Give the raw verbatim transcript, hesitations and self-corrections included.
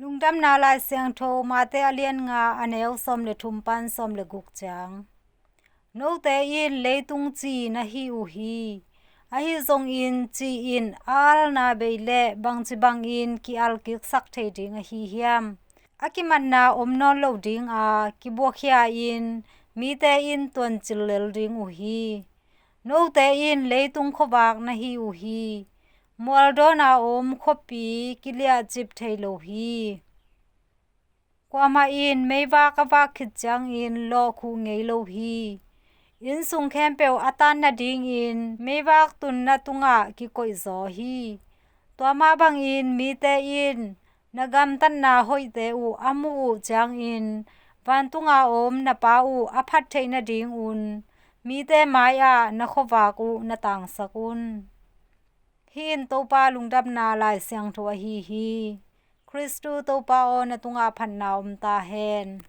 Lungdamna Lai Siangtho Mate a lian nga, a neu sawm le thum pan sawm le guk ciang. Note in leitung ci na hi uh hi. Ahi zongin ci in a alna bei le bangci bangin ki-al kiksak thei ding ahi hiam? A kimatna om nawn lo ding a, kibuakkhia in mite in tuancil lel ding uh hi. Note in leitung khuavak na hi uh hi. Mualdawna om khuapi kiliahcip thei lo hi. Kuamah in meivak a vak khit ciangin lawhkhuh ngei lo hi. Innsung khempeuh a tan nadingin meivak tunna tungah kikoihzaw hi. Tua mah bangin mite in na gamtatna hoihte uh a muh uh ciangin vantunga om na Pa uh a phat theih nadingun mite mai-ah na khuavak uh na tangsak un. Hih in Topa Lungdamna Lai Siangtho ahi hi. Khristu Topa aw, na tungah phatna om ta hen.